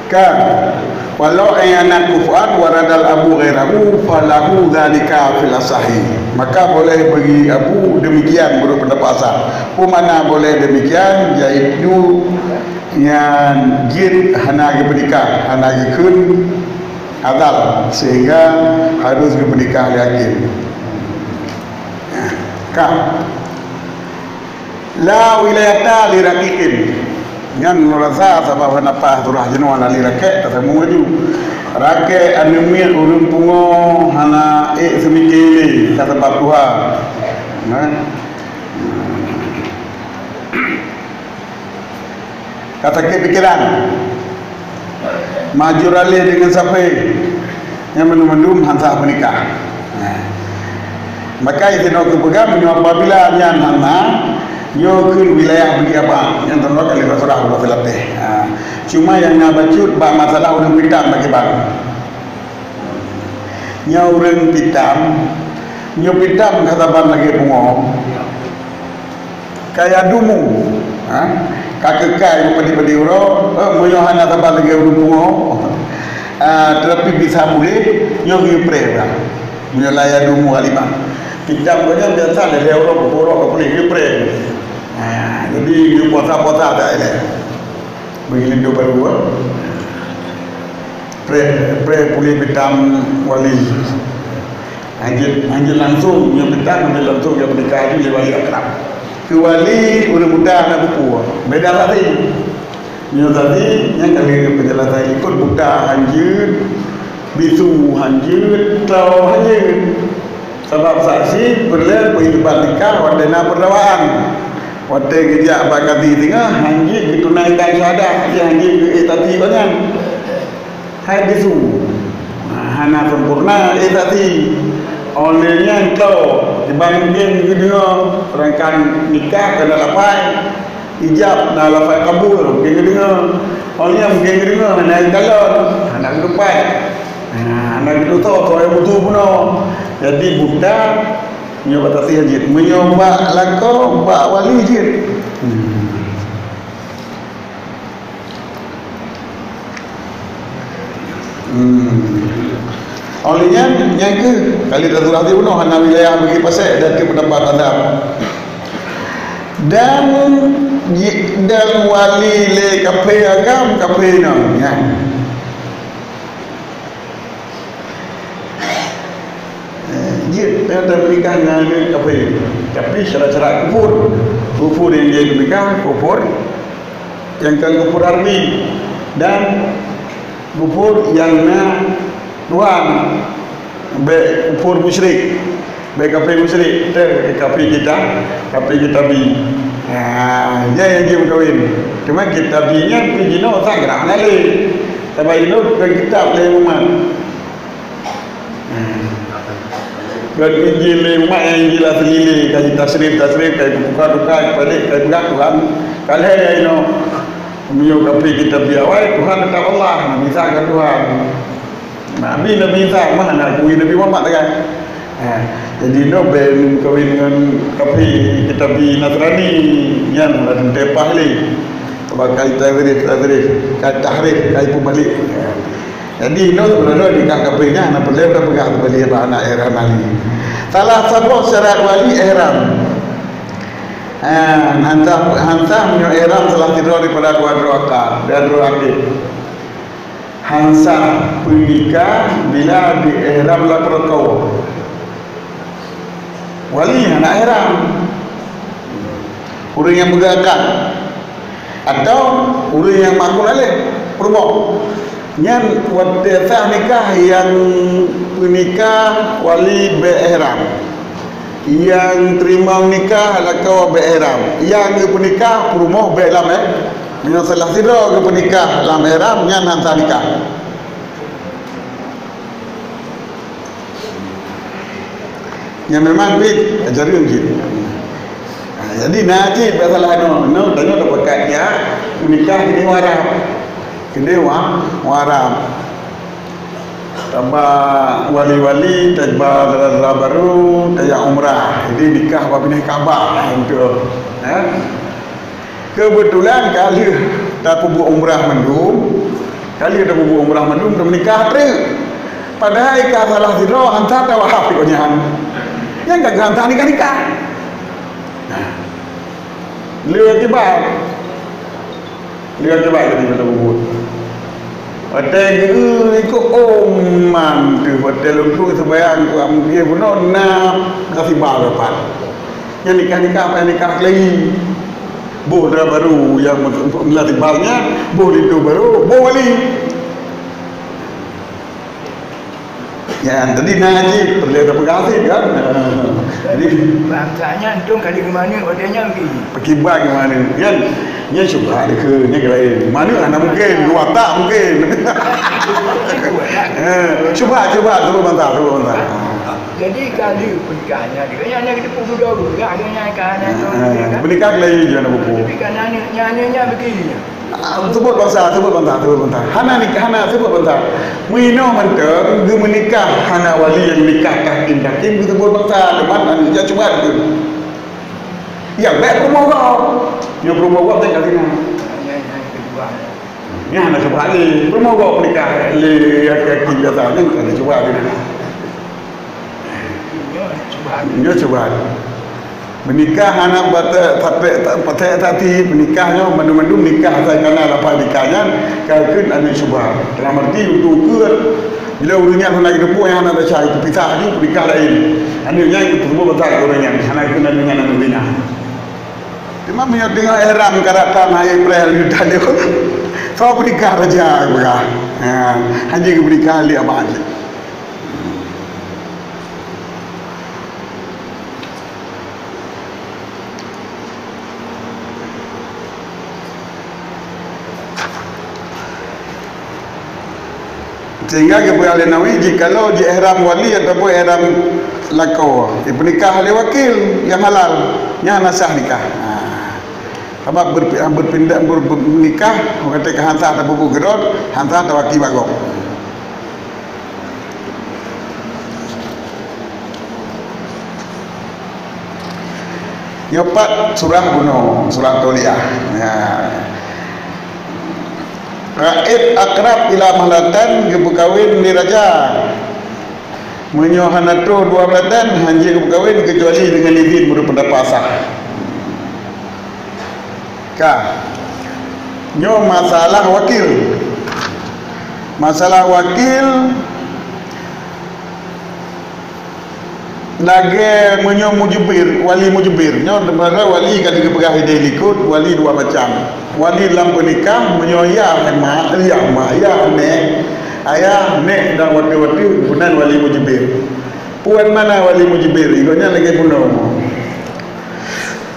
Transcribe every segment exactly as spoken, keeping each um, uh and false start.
Ka, walau ayanat kufu'an waradal abu ghairahu falahu dzalika fil asahi. Maka boleh bagi abu demikian menurut pendapat asah. Peue makna boleh demikian, yaitu nyan jeuet hana geupeunikah, hana geukheun azal, sehingga harus geupeunikah lé hakim. Ka. La wilayata li raqiqin. Nyan lôn rasa sabab hana paih surah jinoe na li raqiq, tasambong laju. Raqiq aneuk miet ureueng pungo hana ék seumike lé, ka sabab tuha. Nah. Ka sakét pikeran. Maju raleh deungon sape, nyan mandum-mandum han sah peunikah. Nah. Maka isinoe geupeugah, meunyoe apabila nyan hana, nyoe kheun wilayah bagi abang, nyan teunoe kali basurah ulah teulateh. Ha. Cuma nyang na bacut bak masalah ureueng pitam bagi bang. Nyoe ureueng pitam, nyoe pitam ka saban lagèe pungo. Kaya dumu, ha? Ka keukai padi-padi uroe, eh, meunyoe hana saban lagèe ureueng pungo, ah, tetapi bisa puléh, nyoe geuyue preh ureueng. Meunyoe la yadumu ghalibah. Pitam gobnyan biasa lhèe uroe, peuet uroe ka puléh, geuyue preh. Ha, jadi geuyue puasa-puasa tak ilèe. Bagi linto baru, eh. Preh, preh puléh pitam wali. Hanjeuet, hanjeuet langsung, nyoe pitam hanjeuet langsung, nyoe peunikah laju lé wali akrab. Keu wali ureueng buta hana buku, beda saksi. Nyoe saksi, nyan ka lheueh peunjelasan ikot buta hanjeuet, bisu hanjeuet, tlo hanjeuet. Sabab saksi peureulèe peuibat nikah watèe na peudawaan. Watèe geujak bak kadi singoh, hanjeuet geutunaikan syahadat, hanjeuet geu-, eh, tati banyan. Hai bisu. Nah, hana sempurna, eh, tati. Oleh nyan tlo, dibandingkan geudeungoe, sedangkan nikah keuneuk lafai, ijab na lafai kabul, mungken geudeungoe. Oleh nyan mungken geudeungoe, hana geukalon, hana geutupat. Nah, hana geututoe, toh nyang butu bunoe. Jadi buta, nyoe bak saksi jeuet. Meunyoe bak lakoe, bak wali jeuet. Hmm. Hmm. Oleh nyan, nyan keuh kali tasurah di bunoe hana wilayah bagi pasek dan keu pendapat mazhab. Dan, dan wali lé kaphé agam, kaphé inong nyan. Eh, jeuet, eh, teumeukah ngon aneuk kafé. Tapi syarat-syarat kufur. Kufur nyang jeuet teumeukah, kufur nyang kon kufur harbi. Dan kufur nyang na Tuhan. Bèk kufur musyrik. Bèk kafé musyrik. Teu kafé kita, kafé kitabi. Ah, nyan nyang jeuet meukawen. Cuma kitabi nyan pih jinoe sah geura hana lé. Sabab jinoe kon kitab lé umat. Hmm. Kon Injil lé umat nyang Injil asli lé, ka jitasrif-tasrif, ka jituka-tuka, jipalek, ka jipeugah Tuhan. Ka lhèe inoe. Meunyoe kafé kitabi awai, Tuhan teutap Allah, Nabi Isa kon Tuhan. Nabi, Nabi Isa mah na kui Nabi Muhammad kan. Ha, jadi inoe bèk meukawen ngon kafé kitabi Nasrani. Nyan lam teuntèe paih lé. Sabab ka jitahrif, tahrif, ka tahrif, ka jipeubalek. Jadi, inoe sebenarnya nikah kafé nyan hana peureulèe tapeugah teubeli bak aneuk ihram Ali. Salah saboh syarat wali ihram. Ha, han sah, han sah meunyoe ihram salah sidroe daripada dua droe akad, dua droe akad. Han sah peunikah bila di ihram lakoe. Wali hana ihram. Ureueng nyang peugah akad. Atau ureueng nyang makul alèh peurumoh. Nyan watèe sah nikah nyang peunikah wali bèk ihram. Nyang teurimong nikah lakoe bèk ihram. Nyang geupeunikah peurumoh bèk lam, eh. Meunyoe salah sidroe geupeunikah lam ihram, nyan han sah nikah. Nyan memang pih ajaran jih. Ha, jadi na cit masalah nyoe, nyoe tanyoe tapakat ya, nikah di Muharram. Di Muharram. Taba wali-wali, taba dara-dara barô, tajak umrah. Jadi nikah bak binéh Ka'bah lah untuk, eh. Keubeutulan ka lheueh tapeubuet umrah mandum, Kali ada bubu umrah mandum, dah menikah, trek. Padahai ka salah sidroe, hantar tawaf ikut nyan. Nyang ka hantar nikah-nikah. Nah. Lé akibat. Lé akibat jadi pada bubu. Watèe geu ikut oman tu, watèe lungkuk sembahyang, ku ambil bunoe na kasih bal dapat. Nyang nikah-nikah, apa yang nikah lagi? Boh dara baru yang melatih balnya, boh linto baru, boh wali. Ya, jadi na haji perlu ada pengasih kan. Jadi bangsa nyan dong kali ke mana, watèe nyan pergi. Pergi bang ke mana? Kan? Nya syubhat ke, nya ke lain. Mana hana mungkin, dua tak mungkin. Eh, syubhat, syubhat, turun bantah, turun bantah. Jadi kali pernikahannya dia, yang nak kita pun muda dulu, kan? Ada yang kan, ada yang kan. Menikah lagi je anak buku. Tapi kan anak, anak, anak begini. Ah, sebut bangsa, sebut bangsa, sebut bangsa. Hana nikah, hana sebut bangsa. Meuinoe mantong geumeunikah hana wali nyang nikah tahkim-tahkim geusebut bangsa, teuma aneuk jak cuba tu. Ya, bèk peurumoh gob. Nyoe peurumoh gob teuka zina. Nyan hana cuba lé. Peurumoh gob nikah lé laki-laki biasa nyan hana cuba zina. Nyoe syubhat. Meunikah hana patéh, patéh, patéh tati, meunikah nyoe mandum-mandum nikah asai kana lafai nikah nyan ka kheun aneuk syubhat. Dalam arti untuk ukeue, bila ureueng nyan hana geuteupeue nyang hana desya, geupisah aju nikah laén. Aneuk nyan geuteupeue batal ureueng nyan, hana kheun aneuk nyan aneuk zina. Teuma meunyoe teungoh ihram ka rata na ibrah leutan nyoe, soe peunikah raja peugah. Ha, hana geupeunikah lé abang. Sehingga geupeugah lé Nawawi, jikalau ji ihram wali ataupun ihram lakoe, jipeunikah lé wakil nyang halal, nyan hana sah nikah. Ha. Sabab berpi-, berpindah, ber-, bernikah, watèe ka hana sah tapeubuet keudroe, hana sah tawaki bak gob. Nyoe pat surah bunoe, surah Tauliyah. Ya. Raib akrab ila mahlatan geupeukawen lé raja. Meunyoe hana troh dua mahlatan, hanjeuet geupeukawen keucuali deungon idhin meunurot peundapat sah. Ka. Nyoe masalah wakil. Masalah wakil lagèe meunyoe mujubir, wali mujubir. Nyoe sebenarnya wali ka geupeugah idéh likot, wali dua macam. Wali lam peunikah, meunyoe yah ma, yah ma, yah nèk, ayah, nèk dan watèe-watèe, bunan wali mujubir. Puan mana wali mujubir? Gobnyan lagèe bunoe.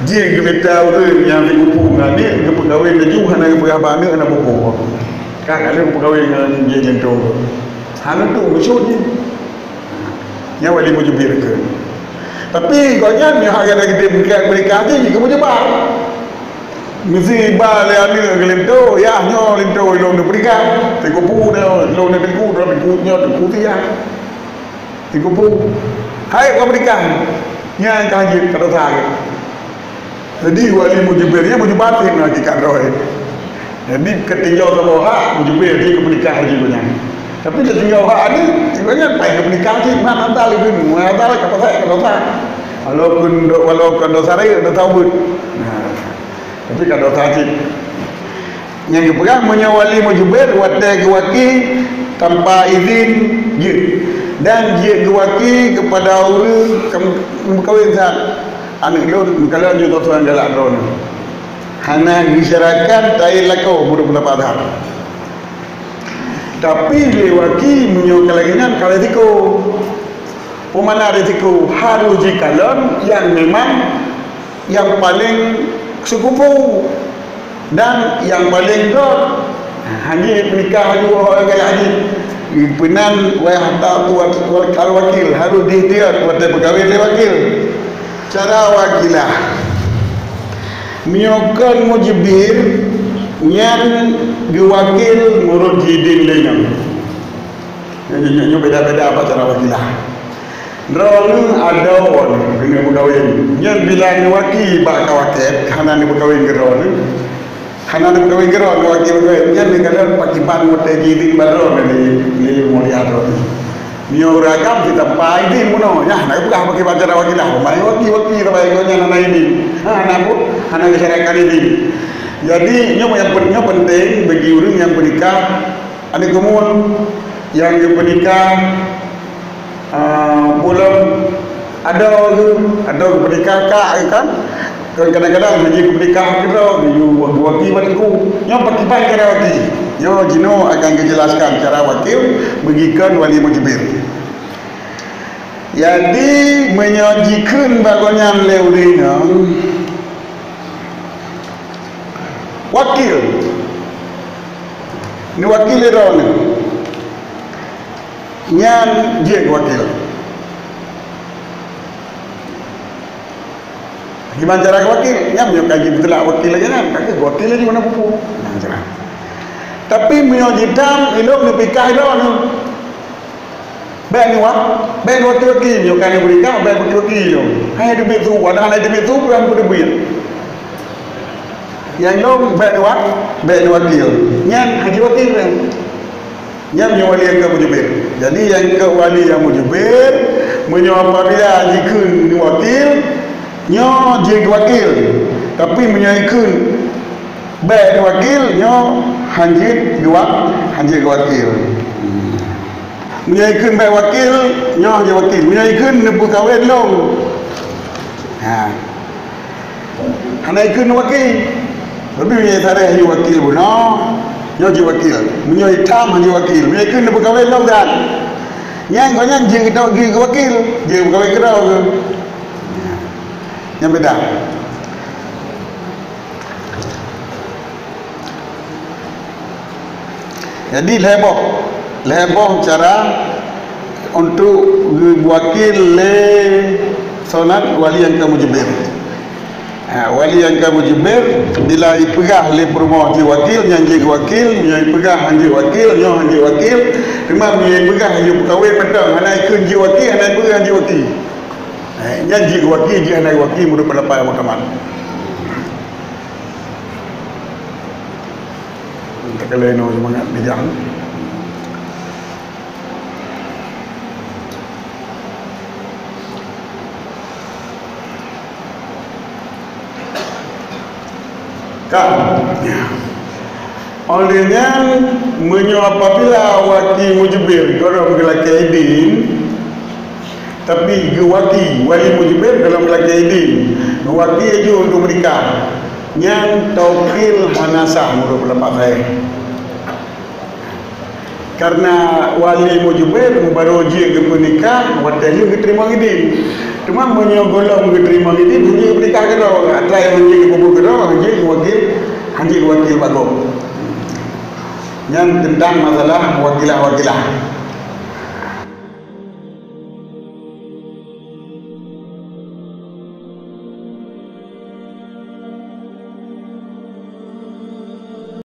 Jih geumita ureueng nyang sigupu ngon aneuk, geupeukawen laju, hana geupeugah bak aneuk, hana pupu. Ka, ka lheueh geupeukawen ngon jih linto. Hana tu, meusyot jih. Nyan wali mujubir kheun. Tapi gobnyan nyoe hana geutem meunikah jih, geumeujeubar. Meusiba lé aneuk keu linto, yah nyoe linto lôn neupeunikah. Sigupu nyoe, lôn neupeunikah, droe peunikah nyoe, peunikah yah. Sigupu. Hai, ka meunikah. Nyan ka jeuet, ka dosa jeuet. Jadi, wali mujubir nyan mujubir na hakikat droe. Jadi, keutinjau saboh hak, mujubir jih keu peunikah jih nyan. Tapi, keutinjau hak ni, jih nyan pai keu peunikah jih, man ata lé bin, man ata lé ka pasai, ka dosa. Walaupun do-, walaupun dosa rayeuk, dosa ubeut. Nah, tapi ka dosa cit. Nyang geupeugah, meunyoe wali mujubir watèe geuwaki tanpa izin jeuet, dan jeuet geuwaki keupada ureueng kam-, meukawen sa aneuk lôn, meukawen jeuet soe nyang galak droeneuh. Hana geuisyarakat tail lakoe meunurot peundapat that. Tapi lé waki meunyoe ka lagèe nyan ka risiko. Peue makna risiko? Harôh jikalon nyang memang nyang paleng seukupu dan nyang paleng göt. Hana peunikah laju, oh, galak jih. Peunan wayah that tu wal-, wal-, al-wakil, harôh diikhtiyar watèe peukawen lé wakil. Cara wakilah. Meunyoe kon mujubir, nyan geuwakil meunurot jih idin lé nyan. Nyoe, nyoe, nyoe beda-beda bak cara wakilah. Droeneuh adoe keuneuk meukawen. Nyan bila neuwaki bak kawakét, hana neupeukawen keu droeneuh. Hana neumeukawen keudroe ngon wakil-wakil nyan, kadang pakiban watèe jidin bak droe lé, lé mulia droe. Nyoe ureueng agam sitampa idin meunoe, nyan hana geupeugah pakiban cara wakilah. Pemain waki-waki sabai ngon nyan hana idin. Ha, hana bu-, hana geusyarakat idin. Jadi, nyoe nyang pen-, nyoe penting bagi ureueng nyang peunikah. Aneuk keumuen nyang geupeunikah, ah, buleuen adoe geuh, adoe geupeunikah kak geuh kan. Kadang-kadang hana jeuet geupeunikah keudroe, geuyue geuwaki bak teungku. Nyoe pakiban cara waki. Nyoe jinoe akan geujeulaskan cara wakil bagi kheun wali mujibir. Jadi, meunyoe jikheun bak gobnyan lé ureueng inong, wakil, neuwakili droeneuh, nyan jeuet wakil. Kiban cara wakil, nyan meunyoe ka jipeuteulat wakil lagèe nyan, ka keuh wakil laju hana peue-peue. Nyan cara. Tapi meunyoe jitam, ilôn neupikah droeneuh. Bèk neuwa-, bèk neuwaki-waki, nyoe ka neupeurintah, bèk waki-waki nyoe. Hai teubiet su, padahai hai teubiet su, peue nyang peuteubiet. Nyang lom bèk neuwa-, bèk neuwaki. Nyan hana jiwaki nyan. Nyan meunyoe wali nyang ka mujubir. Jadi nyang ka wali nyang mujubir, meunyoe apabila jikheun neuwakil, nyoe jeuet geuwakil. Tapi meunyoe jikheun bèk neuwakil, nyoe hanjeuet geuwa-, hanjeuet geuwakil. Meunyoe ikheun bèk wakil, nyoe hanjeuet wakil. Meunyoe ikheun neupeukawen lôn, ha, hana ikheun wakil. Tapi meunyoe sarèh hanjeuet wakil bunoe, nyoe jeuet wakil. Meunyoe itam hanjeuet wakil. Meunyoe ikheun neupeukawen lôn that, nyan gobnyan jeuet geuwakil, jeuet peukawen keudroe geuh. Nyan beda. Jadi lhèe boh, lhèe boh cara untuk geuwakil lé sonat wali nyang ka mujubir. Ha, wali nyang ka mujubir, bila ipeugah lé peurumoh jeuet wakil, nyan jeuet wakil, nyoe ipeugah hanjeuet wakil, nyoe hanjeuet wakil. Teuma meunyoe ipeugah hanjeuet peukawen mantong, hana ikheun jeuet wakil, hana ipeugah hanjeuet wakil. Eh, nyan jeuet wakil, jeuet hana wakil, meunurot peundapat muktamad. Teukeulai nyoe seumangat bijang. Ka. Óh lheueh nyan, meunyoe apabila waki mujubir gohlom geulakèe idin, tapi geuwaki, wali mujubir gohlom geulakèe idin, geuwaki laju untuk meunikah, nyan tawkil hana sah meunurot peundapat saya. Karena wali mujubir barô jeuet geupeunikah watèe lheueh geuteurimong idin. Teuma meunyoe gohlom geuteurimong idin, hanjeuet geupeunikah keudroe, atra hanjeuet geupeubuet keudroe, hanjeuet geuwakil, hanjeuet geuwakil bak gob. Nyan teuntang masalah wakilah-wakilah.